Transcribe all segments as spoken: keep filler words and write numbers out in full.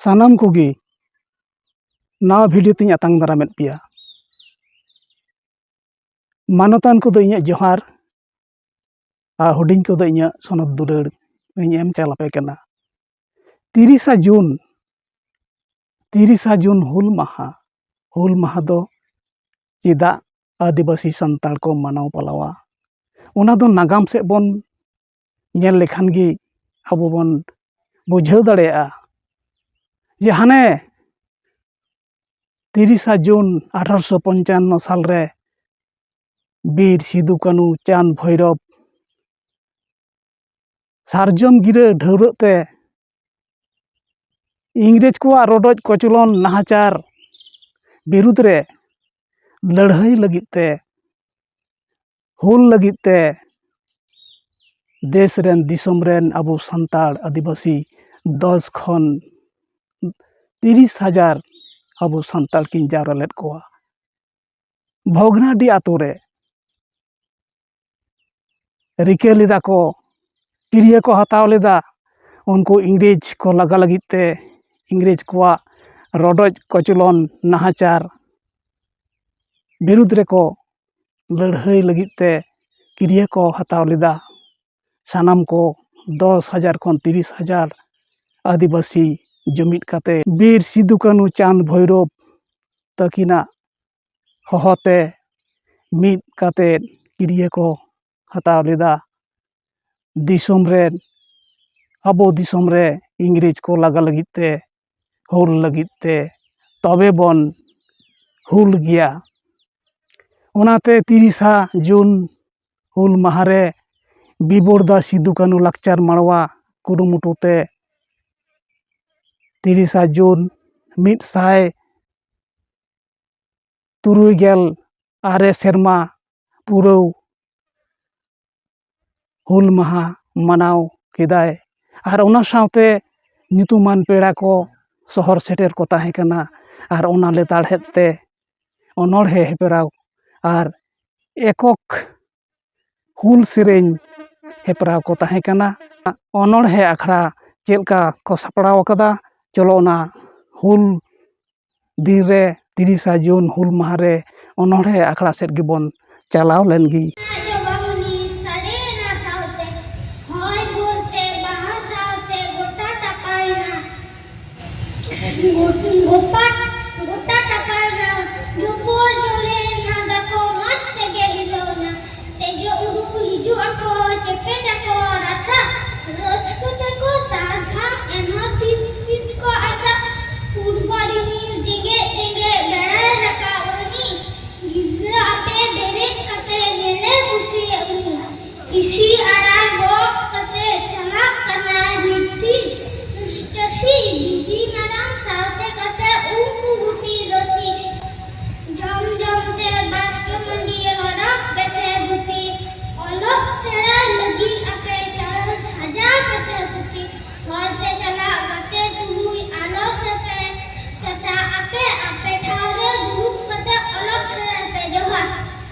ᱥᱟᱱᱟᱢ ᱠᱚᱜᱮ ᱱᱟᱣᱟ ᱵᱷᱤᱰᱤᱭᱳ ᱛᱤᱧ ᱟᱛᱟᱝ ᱫᱟᱨᱟᱢᱮᱫ ᱯᱮᱭᱟ᱾ ᱢᱟᱱᱚᱛᱟᱱ ᱠᱚᱫᱚ ᱤᱧᱟᱹᱜ ᱡᱚᱦᱟᱨ, ᱟᱨ ᱦᱩᱰᱤᱧ ᱠᱚᱫᱚ ᱤᱧᱟᱹᱜ ᱥᱚᱱᱚᱛ ᱫᱩᱞᱟᱹᱲ ᱤᱧ ᱮᱢ ᱪᱟᱞ ᱟᱯᱮ ᱠᱟᱱᱟ᱾ ᱛᱤᱨᱤᱥᱟ ᱡᱩᱱ, ᱛᱤᱨᱤᱥᱟ ᱡᱩᱱ ᱦᱩᱞ ᱢᱟᱦᱟ, ᱦᱩᱞ ᱢᱟᱦᱟ ᱫᱚ ᱪᱮᱫᱟᱜ ᱟᱹᱫᱤᱵᱟᱹᱥᱤ ᱥᱟᱱᱛᱟᱲ ᱠᱚ ᱢᱟᱱᱟᱣ ᱯᱟᱞᱟᱣᱟ? ᱚᱱᱟ ᱫᱚ ᱱᱟᱜᱟᱢ ᱥᱮᱫ ᱵᱚᱱ ᱧᱮᱞ ᱞᱮᱠᱷᱟᱱ ᱜᱮ ᱟᱵᱚ ᱵᱚᱱ ᱵᱩᱡᱷᱟᱹᱣ ᱫᱟᱲᱮᱭᱟᱜᱼᱟ ᱡᱮ ᱦᱟᱱᱮ ᱛᱤᱨᱤᱥᱟ ᱡᱩᱱ ᱟᱴᱷᱟᱨᱚᱥᱚ ᱯᱚᱧᱪᱟᱱᱱᱚ ᱥᱟᱞ ᱨᱮ ᱵᱤᱨ ᱥᱤᱫᱩ ᱠᱟᱹᱱᱩ ᱪᱟᱸᱫᱽ ᱵᱷᱳᱭᱨᱚᱵᱽ ᱥᱟᱨᱡᱚᱢ ᱜᱤᱨᱟᱹ ᱰᱷᱟᱹᱣᱨᱟᱹᱜ ᱛᱮ ᱤᱝᱨᱮᱡᱽ ᱠᱚᱣᱟᱜ ᱨᱚᱰᱚᱡ ᱠᱚᱪᱞᱚᱱ ᱱᱟᱦᱟᱪᱟᱨ ᱵᱤᱨᱩᱫᱽ ᱨᱮ ᱞᱟᱹᱲᱦᱟᱹᱭ ᱞᱟᱹᱜᱤᱫ ᱛᱮ, ᱦᱩᱞ ᱞᱟᱹᱜᱤᱫ ᱛᱮ ᱫᱮᱥ ᱨᱮᱱ, ᱫᱤᱥᱚᱢ ᱨᱮᱱ ᱟᱵᱚ ᱥᱟᱱᱛᱟᱲ ᱟᱹᱫᱤᱵᱟᱹᱥᱤ ᱫᱚᱥ ᱠᱷᱚᱱ ᱛᱤᱨᱤᱥ ᱦᱟᱡᱟᱨ ᱟᱵᱚ ᱥᱟᱱᱛᱟᱲ ᱠᱤᱱ ᱡᱟᱣᱨᱟ ᱞᱮᱫ ᱠᱚᱣᱟ᱾ ᱵᱷᱚᱜᱽᱱᱟᱰᱤ ᱟᱛᱳ ᱨᱮ ᱨᱤᱠᱟᱹ ᱞᱮᱫᱟ ᱠᱚ, ᱠᱤᱨᱭᱟᱹ ᱠᱚ ᱦᱟᱛᱟᱣ ᱞᱮᱫᱟ ᱩᱱᱠᱩ ᱤᱝᱨᱮᱡᱽ ᱠᱚ ᱞᱟᱜᱟ ᱞᱟᱹᱜᱤᱫ ᱛᱮ, ᱤᱝᱨᱮᱡᱽ ᱠᱚᱣᱟᱜ ᱨᱚᱰᱚᱡ ᱠᱚᱪᱞᱚᱱ ᱱᱟᱦᱟᱪᱟᱨ ᱵᱤᱨᱩᱫᱽ ᱨᱮᱠᱚ ᱞᱟᱹᱲᱦᱟᱹᱭ ᱞᱟᱹᱜᱤᱫ ᱛᱮ ᱠᱤᱨᱭᱟᱹ ᱠᱚ ᱦᱟᱛᱟᱣ ᱞᱮᱫᱟ᱾ ᱥᱟᱱᱟᱢ ᱠᱚ ᱫᱚᱥ ᱦᱟᱡᱟᱨ ᱠᱷᱚᱱ ᱛᱤᱨᱤᱥ ᱦᱟᱡᱟᱨ ᱟᱹᱫᱤᱵᱟᱹᱥᱤ ᱡᱩᱢᱤᱫ ᱠᱟᱛᱮ ᱵᱤᱨ ᱥᱤᱫᱩ ᱠᱟᱹᱱᱩ ᱪᱟᱸᱫᱽ ᱵᱷᱳᱭᱨᱳᱵ ᱛᱟᱹᱠᱤᱱᱟᱜ ᱦᱚᱦᱚᱛᱮ ᱢᱤᱫ ᱠᱟᱛᱮ ᱠᱤᱨᱭᱟᱹ ᱠᱚ ᱦᱟᱛᱟᱣ ᱞᱮᱫᱟ᱾ ᱫᱤᱥᱚᱢ ᱨᱮ, ᱟᱵᱚ ᱫᱤᱥᱚᱢ ᱨᱮ ᱤᱝᱨᱮᱡᱽ ᱠᱚ ᱞᱟᱜᱟ ᱞᱟᱹᱜᱤᱫ ᱛᱮ, ᱦᱩᱞ ᱞᱟᱹᱜᱤᱫ ᱛᱮ, ᱛᱚᱵᱮ ᱵᱚᱱ ᱦᱩᱞ ᱜᱮᱭᱟ᱾ ᱚᱱᱟᱛᱮ ᱛᱤᱨᱤᱥᱟ ᱡᱩᱱ ᱦᱩᱞ ᱢᱟᱦᱟ ᱨᱮ ᱵᱤᱵᱚᱨᱫᱟ ᱥᱤᱫᱩ ᱠᱟᱹᱱᱩ ᱞᱟᱠᱪᱟᱨ ᱢᱟᱲᱣᱟ ᱠᱩᱨᱩᱢᱩᱴᱩ ᱛᱮ ᱛᱤᱨᱤᱥᱟ ᱡᱩᱱ ᱢᱤᱫ ᱥᱟᱭ ᱛᱩᱨᱩᱭ ᱜᱮᱞ ᱟᱨᱮ ᱥᱮᱨᱢᱟ ᱯᱩᱨᱟᱹᱣ ᱦᱩᱞ ᱢᱟᱦᱟ ᱢᱟᱱᱟᱣ ᱠᱮᱫᱟᱭ᱾ ᱟᱨ ᱚᱱᱟ ᱥᱟᱶᱛᱮ ᱧᱩᱛᱩᱢᱟᱱ ᱯᱮᱲᱟ ᱠᱚ ᱥᱚᱦᱚᱨ ᱥᱮᱴᱮᱨ ᱠᱚ ᱛᱟᱦᱮᱸ ᱠᱟᱱᱟ᱾ ᱟᱨ ᱚᱱᱟ ᱞᱮᱛᱟᱲᱦᱮᱫ ᱛᱮ ᱚᱱᱚᱬᱦᱮ ᱦᱮᱯᱨᱟᱣ ᱟᱨ ᱮᱠᱚᱠ ᱦᱩᱞ ᱥᱮᱨᱮᱧ ᱦᱮᱯᱨᱟᱣ ᱠᱚ ᱛᱟᱦᱮᱸ ᱠᱟᱱᱟ᱾ ᱚᱱᱚᱬᱦᱮ ᱟᱠᱷᱲᱟ ᱪᱮᱫ ᱞᱮᱠᱟ ᱠᱚ ᱥᱟᱯᱲᱟᱣ ᱟᱠᱟᱫᱟ, ᱪᱚᱞᱚ ᱚᱱᱟ ᱦᱩᱞ ᱫᱤᱱ ᱨᱮ, ᱛᱤᱨᱤᱥᱟ ᱡᱩᱱ ᱦᱩᱞ ᱢᱟᱦᱟ ᱨᱮ ᱚᱱᱚᱬᱦᱮ ᱟᱠᱷᱲᱟ ᱥᱮᱫ ᱜᱮᱵᱚᱱ ᱪᱟᱞᱟᱣ ᱞᱮᱱ ᱜᱮ᱾ ᱡᱚᱵᱟᱵᱩᱱᱤ ᱥᱟᱰᱮᱭᱮᱱᱟ ᱥᱟᱶᱛᱮ, ᱦᱚᱭ ᱵᱷᱳᱨ ᱛᱮ ᱵᱟᱦᱟ ᱥᱟᱶᱛᱮ ᱜᱚᱴᱟ ᱴᱟᱯᱟᱭᱮᱱᱟ᱾ ᱜᱚᱴᱟ, ᱜᱚᱴᱟ ᱴᱟᱯᱟᱭᱮᱱᱟ, ᱡᱚᱯᱚᱨ ᱡᱚᱞᱮᱱᱟ, ᱫᱟᱠᱚ ᱢᱚᱡᱽ ᱛᱮᱜᱮ ᱦᱤᱞᱟᱹᱣᱱᱟ᱾ ᱛᱮᱡᱚ ᱩᱨᱩ ᱦᱤᱡᱩᱜ ᱟᱠᱚ, ᱪᱮᱯᱮᱡ ᱟᱠᱚ ᱨᱟᱥᱟ, ᱨᱟᱹᱥᱠᱟᱹ ᱛᱮᱠᱚ ᱛᱟᱨ ᱯᱷᱟᱨ ᱮᱱᱦᱚᱸ ᱛᱤᱱ ᱛᱤᱱ ᱠᱚ ᱟᱥᱟ᱾ ᱯᱩᱨᱵᱚ ᱨᱤᱢᱤᱞ ᱡᱮᱜᱮᱫ ᱡᱮᱜᱮᱫ ᱵᱮᱲᱟᱭ ᱨᱟᱠᱟᱵ ᱨᱤᱢᱤᱞ, ᱜᱤᱫᱽᱨᱟᱹ ᱟᱯᱮ ᱵᱮᱨᱮᱫ ᱠᱟᱛᱮ ᱧᱮᱞᱮ ᱠᱩᱥᱤᱭᱟᱜ ᱩᱱᱤ᱾ ᱤᱥᱤ ᱟᱲᱟᱜ ᱜᱚᱜ ᱠᱟᱛᱮ ᱪᱟᱞᱟᱜ ᱠᱟᱱᱟᱭ ᱢᱤᱫᱴᱤᱱ ᱪᱟᱹᱥᱤ, ᱵᱤᱫᱤ ᱢᱟᱨᱟᱝ ᱥᱟᱶᱛᱮ ᱠᱟᱛᱮ ᱩᱱᱠᱩ ᱜᱩᱛᱤ ᱫᱚᱥᱤ᱾ ᱡᱚᱢ ᱡᱚᱢ ᱛᱮ ᱵᱟᱥᱠᱮ ᱢᱟᱹᱰᱤ ᱦᱚᱨᱚᱜ ᱯᱮᱥᱮ ᱫᱷᱩᱛᱤ, ᱚᱞᱚᱜ ᱥᱮᱬᱟ ᱞᱟᱹᱜᱤᱫ ᱟᱯᱮ ᱪᱟᱞ ᱥᱟᱡᱟᱣ ᱯᱮᱥᱮ ᱯᱩᱛᱷᱤ᱾ ᱦᱚᱨ ᱛᱮ ᱪᱟᱞᱟᱜ ᱜᱟᱛᱮ ᱛᱩᱞᱩᱡ ᱟᱞᱚ ᱥᱮᱯᱮ ᱥᱮᱛᱟᱜ ᱟᱯᱮ, ᱟᱯᱮ ᱴᱷᱟᱶ ᱨᱮ ᱫᱩᱲᱩᱵ ᱠᱟᱛᱮ ᱚᱞᱚᱜ ᱥᱮᱬᱟᱭ ᱯᱮ᱾ ᱡᱚᱦᱟᱨ᱾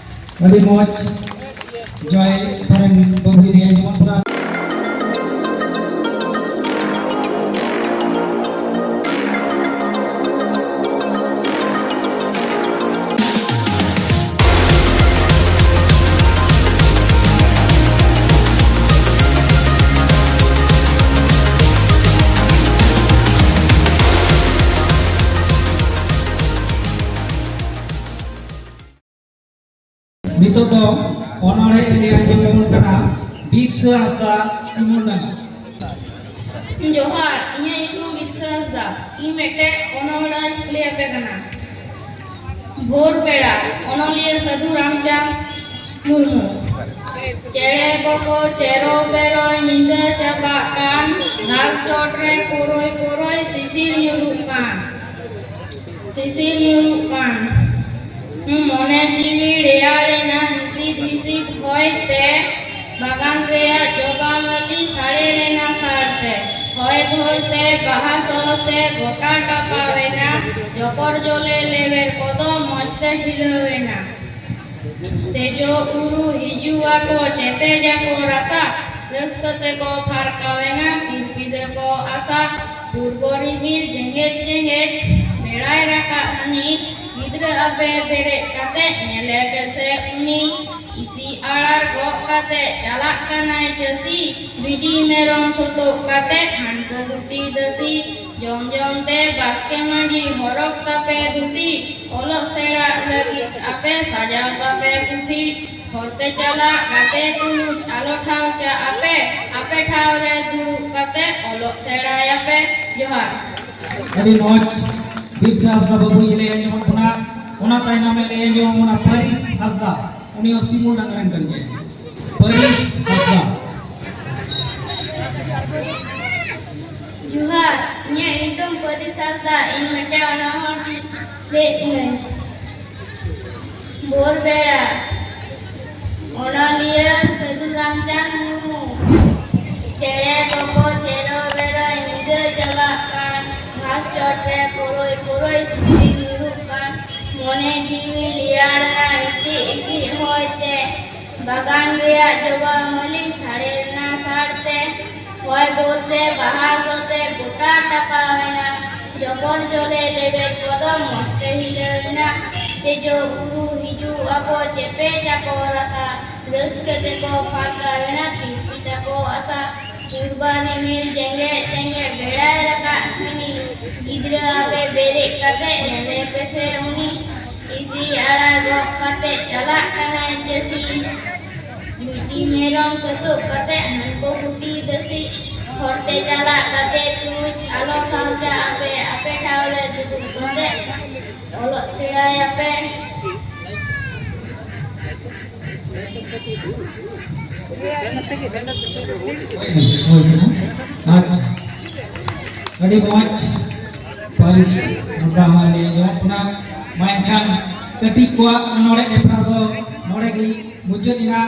ᱟᱹᱰᱤ ᱢᱚᱡᱽ᱾ ᱡᱚᱭ ᱥᱚᱨᱮᱱ ᱵᱟᱹᱵᱩ ᱱᱤᱭᱟᱹ ᱡᱮᱢᱚᱱ ᱯᱩᱨᱟ ᱱᱤᱛᱚᱜ ᱫᱚ ᱚᱱᱚᱬᱦᱮ ᱞᱟᱹᱭ ᱟᱸᱡᱚᱢ ᱟᱵᱚᱱ ᱠᱟᱱᱟ ᱵᱤᱨᱥᱟᱹ ᱦᱟᱸᱥᱫᱟ, ᱥᱤᱢᱩᱞ ᱰᱟᱸᱜᱟ᱾ ᱡᱚᱦᱟᱨ, ᱤᱧᱟᱹᱜ ᱧᱩᱛᱩᱢ ᱵᱤᱨᱥᱟᱹ ᱦᱟᱸᱥᱫᱟ᱾ ᱤᱧ ᱢᱤᱫᱴᱮᱡ ᱚᱱᱚᱬᱦᱮᱧ ᱞᱟᱹᱭ ᱟᱯᱮ ᱠᱟᱱᱟ᱾ ᱵᱷᱳᱨ ᱵᱮᱲᱟ, ᱚᱱᱚᱞᱤᱭᱟᱹ ᱥᱟᱹᱫᱷᱩ ᱨᱟᱢᱪᱟᱸᱫᱽ ᱢᱩᱨᱢᱩ᱾ ᱪᱮᱬᱮ ᱠᱚᱠᱚ ᱪᱮᱨᱚ ᱵᱮᱨᱚᱭ, ᱧᱤᱫᱟᱹ ᱪᱟᱵᱟᱜ ᱠᱟᱱ, ᱰᱷᱟᱠ ᱪᱚᱴ ᱨᱮ ᱯᱚᱨᱚᱭ ᱯᱚᱨᱚᱭ ᱥᱤᱥᱤᱨ ᱧᱩᱨᱩᱜ ᱠᱟᱱ, ᱥᱤᱥᱤᱨ ᱧᱩᱨᱩᱜ ᱠᱟᱱ᱾ ᱢᱚᱱᱮ ᱡᱤᱣᱤ ᱨᱮᱭᱟᱲ ᱮᱱᱟ ᱦᱤᱥᱤᱫ ᱦᱤᱥᱤᱫ ᱦᱚᱭ ᱛᱮ, ᱵᱟᱜᱟᱱ ᱨᱮᱭᱟᱜ ᱡᱚᱵᱟ ᱢᱟᱹᱞᱤ ᱥᱟᱲᱮ ᱞᱮᱱᱟ ᱥᱟᱲ ᱛᱮ, ᱦᱚᱭ ᱵᱷᱳᱨ ᱛᱮ ᱵᱟᱦᱟ ᱥᱚ ᱛᱮ ᱜᱚᱴᱟ ᱴᱟᱯᱟᱣ ᱮᱱᱟ, ᱡᱚᱯᱚᱨ ᱡᱚᱞᱮ ᱞᱮᱣᱮᱨ ᱠᱚᱫᱚ ᱢᱚᱡᱽ ᱛᱮ ᱦᱤᱞᱟᱹᱣ ᱮᱱᱟ᱾ ᱛᱮᱡᱚ ᱩᱨᱩ ᱦᱤᱡᱩᱜ ᱟᱠᱚ, ᱪᱮᱯᱮᱡ ᱟᱠᱚ ᱨᱟᱥᱟ, ᱨᱟᱹᱥᱠᱟᱹ ᱛᱮᱠᱚ ᱯᱷᱟᱨᱠᱟᱣ ᱮᱱᱟ, ᱛᱤᱨᱯᱤᱫᱟᱹ ᱠᱚ ᱟᱥᱟ᱾ ᱯᱩᱨᱵᱚ ᱨᱤᱢᱤᱞ ᱡᱮᱜᱮᱫ ᱡᱮᱜᱮᱫ ᱵᱮᱲᱟᱭ ᱨᱟᱠᱟᱵ ᱦᱟᱹᱱᱤ, ᱜᱤᱫᱽᱨᱟᱹ ᱟᱯᱮ ᱵᱮᱨᱮᱫ ᱠᱟᱛᱮ ᱧᱮᱞᱮ ᱯᱮᱥᱮ ᱩᱱᱤ᱾ ᱤᱥᱤ ᱟᱲᱟᱨ ᱜᱚᱜ ᱠᱟᱛᱮ ᱪᱟᱞᱟᱜ ᱠᱟᱱᱟᱭ ᱪᱟᱹᱥᱤ, ᱵᱷᱤᱰᱤ ᱢᱮᱨᱚᱢ ᱥᱩᱛᱩᱜ ᱠᱟᱛᱮ ᱦᱟᱱᱠᱩ ᱜᱩᱛᱤ ᱫᱟᱹᱥᱤ᱾ ᱡᱚᱢ ᱡᱚᱢ ᱛᱮ ᱵᱟᱥᱠᱮ ᱢᱟᱹᱰᱤ ᱦᱚᱨᱚᱜ ᱛᱟᱯᱮ ᱫᱷᱩᱛᱤ, ᱚᱞᱚᱜ ᱥᱮᱬᱟᱜ ᱞᱟᱹᱜᱤᱫ ᱟᱯᱮ ᱥᱟᱡᱟᱣ ᱛᱟᱯᱮ ᱯᱩᱛᱷᱤ᱾ ᱦᱚᱨᱛᱮ ᱪᱟᱞᱟᱜ ᱜᱟᱛᱮ ᱛᱩᱞᱩᱡ ᱟᱞᱚ ᱴᱷᱟᱶ ᱪᱟᱜ ᱟᱯᱮ, ᱟᱯᱮ ᱴᱷᱟᱶ ᱨᱮ ᱫᱩᱲᱩᱵ ᱠᱟᱛᱮ ᱚᱞᱚᱜ ᱥᱮᱬᱟᱭᱟᱯᱮ᱾ ᱡᱚᱦᱟᱨ᱾ ᱟᱹᱰᱤ ᱢᱚᱡᱽ᱾ ᱵᱤᱨᱥᱟ ᱦᱟᱸᱥᱫᱟ ᱵᱟᱹᱵᱩᱭ ᱞᱟᱹᱭ ᱟᱸᱡᱚᱢᱟᱫ ᱵᱚᱱᱟ᱾ ᱚᱱᱟ ᱛᱟᱭᱱᱚᱢᱮ ᱞᱟᱹᱭ ᱟᱸᱡᱚᱢ ᱵᱚᱱᱟ ᱯᱟᱹᱨᱤᱥ ᱦᱟᱸᱥᱫᱟ, ᱩᱱᱤ ᱦᱚᱸ ᱥᱤᱢᱩᱞ ᱰᱟᱝᱜᱟ ᱨᱮᱱ ᱠᱟᱱ ᱜᱮᱭᱟᱭ᱾ ᱯᱟᱹᱨᱤᱥ ᱦᱟᱸᱥᱫᱟ᱾ ᱡᱚᱦᱟᱨ, ᱤᱧᱟᱹᱜ ᱧᱩᱛᱩᱢ ᱯᱟᱹᱨᱤᱥ ᱦᱟᱸᱥᱫᱟ᱾ ᱤᱧ ᱢᱤᱫᱴᱟᱝ ᱚᱱᱚᱬᱦᱮ ᱞᱟᱹᱭᱮᱫ ᱠᱟᱹᱱᱟᱹᱧ᱾ ᱵᱷᱳᱨ ᱵᱮᱲᱟ᱾ ᱚᱱᱚᱞᱤᱭᱟᱹ ᱥᱟᱹᱫᱷᱩ ᱨᱟᱢᱪᱟᱸᱫᱽ ᱢᱩᱨᱢᱩ᱾ ᱪᱮᱬᱮ ᱠᱚᱠᱚ ᱪᱮᱨᱚ ᱵᱮᱨᱚ ᱧᱤᱫᱟᱹ ᱪᱟᱞᱟᱜ ᱠᱟᱱ, ᱜᱷᱟᱥ ᱪᱚᱴ ᱨᱮ ᱯᱩᱨᱩᱭ ᱯᱩᱨᱩᱭ ᱥᱤᱥᱤᱨ ᱧᱩᱨᱩᱜ ᱠᱟᱱ, ᱢᱚᱱᱮ ᱡᱤᱣᱤ ᱞᱮᱭᱟᱲ ᱮᱱᱟ ᱤᱥᱤ ᱤᱥᱤ ᱦᱚᱭ ᱛᱮ, ᱵᱟᱜᱟᱱ ᱨᱮᱭᱟᱜ ᱡᱚᱵᱟ ᱢᱟᱹᱞᱤ ᱥᱟᱰᱮ ᱞᱮᱱᱟ ᱥᱟᱲ ᱛᱮ, ᱦᱚᱭ ᱵᱳᱨ ᱛᱮ ᱵᱟᱦᱟ ᱥᱚ ᱛᱮ ᱜᱚᱴᱟ ᱛᱟᱯᱟᱣ ᱮᱱᱟ, ᱡᱚᱯᱚᱨ ᱡᱚᱞᱮ ᱞᱮᱵᱮᱫ ᱠᱚᱫᱚ ᱢᱚᱡᱽ ᱛᱮ ᱦᱤᱞᱟᱹᱣ ᱮᱱᱟ, ᱫᱮᱡᱚᱜ ᱵᱩᱨᱩ ᱦᱤᱡᱩᱜ ᱟᱠᱚ ᱪᱮᱯᱮ ᱪᱟᱠᱚ ᱨᱟᱥᱟ, ᱨᱟᱹᱥᱠᱟᱹ ᱛᱮᱠᱚ ᱯᱷᱟᱨᱠᱟ ᱮᱱᱟ ᱛᱤᱨᱯᱤ ᱛᱟᱠᱚ ᱟᱥᱟ᱾ ᱯᱩᱨᱵᱟ ᱨᱤᱢᱤᱞ ᱡᱮᱜᱮᱫ ᱡᱮᱜᱮᱫ ᱵᱮᱲᱟᱭ ᱨᱟᱠᱟᱵ ᱠᱷᱟᱱᱤ, ᱜᱤᱫᱽᱨᱟᱹ ᱟᱯᱮ ᱵᱮᱨᱮᱫ ᱠᱟᱛᱮ ᱧᱮᱞᱮ ᱯᱮᱥᱮ ᱩᱱᱤ, ᱤᱫᱤ ᱟᱲᱟ ᱜᱚᱜ ᱠᱟᱛᱮ ᱪᱟᱞᱟᱜ ᱠᱟᱱᱟᱭ ᱪᱟᱹᱥᱤ᱾ ᱵᱷᱤᱰᱤ ᱢᱮᱨᱚᱢ ᱥᱟᱹᱛᱩᱜ ᱠᱟᱛᱮ ᱦᱟᱱᱠᱩ ᱜᱩᱛᱤ ᱫᱟᱹᱥᱤ, ᱦᱚᱨᱛᱮ ᱪᱟᱞᱟᱜ ᱠᱟᱛᱮ ᱛᱩᱞᱩᱡ ᱟᱞᱚ ᱥᱟᱶᱪᱟ ᱟᱯᱮ, ᱟᱯᱮ ᱴᱷᱟᱶ ᱨᱮ ᱫᱩᱲᱩᱵ ᱠᱟᱛᱮ ᱚᱞᱚᱜ ᱥᱮᱬᱟᱭᱟᱯᱮ᱾ ᱦᱳᱭ ᱠᱟᱱᱟ᱾ ᱟᱪᱪᱷᱟ, ᱟᱹᱰᱤ ᱢᱚᱡᱽ᱾ ᱯᱟᱹᱨᱤᱥ ᱦᱟᱸᱥᱫᱟ ᱦᱚᱸ ᱟᱹᱰᱤ ᱟᱸᱡᱚᱢᱚᱜ ᱠᱟᱱᱟ᱾ ᱢᱟ ᱮᱱᱠᱷᱟᱱ ᱠᱟᱹᱴᱤᱡ ᱠᱚᱣᱟᱜ ᱚᱱᱚᱬᱦᱮ ᱦᱮᱯᱨᱟᱣ ᱫᱚ ᱱᱚᱰᱮ ᱜᱮ ᱢᱩᱪᱟᱹᱫ ᱮᱱᱟ᱾